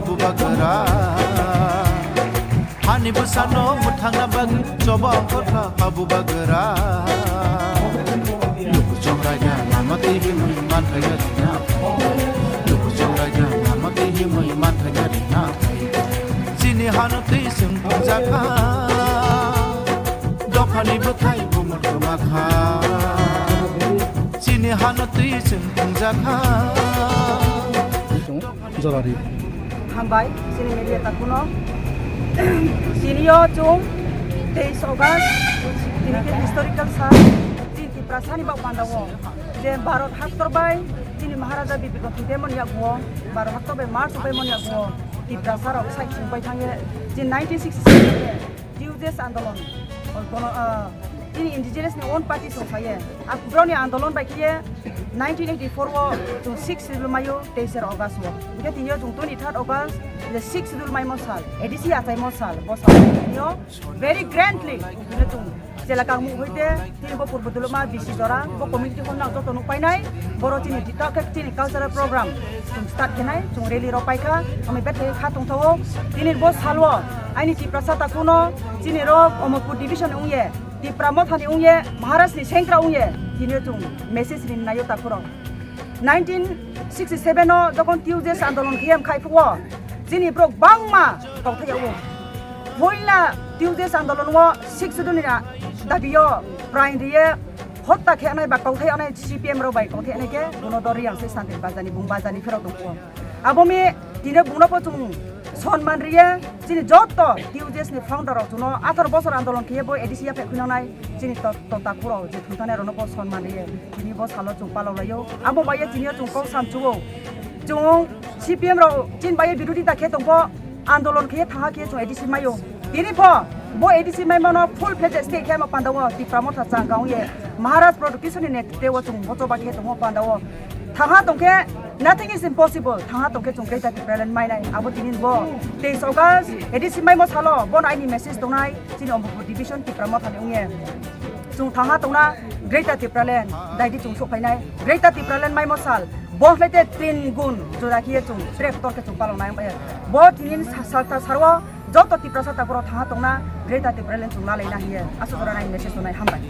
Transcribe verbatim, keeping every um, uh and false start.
Bubagra. Hani bwsano mwthangna bagwi choba ongkhorkha ha bubagra. Lukuchung raida lama twi himwi manthai rina. Lukuchung raida lama twi himwi manthai rina. Chini hano twi chwng thwngjakha. Dophani bwthai bumung kwmakha. Chini hano twi chwng thwngjakha. Jorari. Hambai, chini media takuno. Chini yo chwng teis August, chini khe historical sa, chini Tiprasani bak panda o. Je Bharat haktor bai, chini Maharaja Bibir Babu thwngmani yago, Bharat haktor bai March bai mani yago, Tiprasa rok sai chwng bai thangye, chini nineteen sixty-seven. T U J S andolon, o bono, ah, chini indigenous ni own party song saye. Ak broni andolon bai kiye nineteen eighty-four o chwng six schedule mayo teis August o. Hingke tini o chwng twenty-third August je six schedule maimo sal, A D C achaimo sal, bo sal tini o very grandly tini chwng jela kangmuk hoite tini bo purbo duluma B C jora bo community honna joto nuk painai. Boro chini TikTok khe chini cultural program chwng start khenai, chwng rally rok paikha, ami bethe kha tongthogo. Tini bo salwo aini Tiprasa takuno chini rok Omorpur division wngye, Tipra Mothani wngye, Maharaj ni sengkra wngye, tini chwng message rin nayo takurok. Nineteen sixty-seven o jokon T U J S andolon khiyam khai phugo, chini borok bangma tongthai yago. Poila T U J S andolon o six schedule ni dabi o prain riye, hotta khe anai ba kauthai anai C P M rok bai kauthai anai khe bono dori ang se santi bajani bung bajani phirok tongkho. Abo mi tini bungno bo chwng sonman riye chini jotto T U J S ni founder rok chwngno atharo bosor andolon khiye bo A D C yaphe khunangnai chini to, to takhuro je thumthanai rokno bo sonman riye tini bo salo chwng palok laio abo bai chini chwng kok sam chugo chwng C P M rok chini bai birodita khe tongbo andolon khiye thangha khiye chwng A D C maio. Tini pho bo A D C maimano full fledged state khe ma pandao Tipra Motha chang kaung ye Maharaj Pradyot Kishore ni netrite o chwng bochoba khe tongo pandao. Thangha tongkhe nothing is impossible. Thangha tongkhe chwng Greater Tipraland mainai. Abo tini bo teis August A D C maimo salo bono aini message tongnai chini Omorpur division Tipra Mothani wngye. Chwng thangha tongna Greater Tipraland daidi chwng sokphainai. Greater Tipraland maimo sal. Bo khlai te tin gun juda khiye chwng tractor khe chwng palok nai. Bo tini sa, sa, sa, sarwo joto Tiprasa takhuro thangha tongna Greater Tipraland chwng lalai na hiye. Aswk jora nai message tongnai hambai.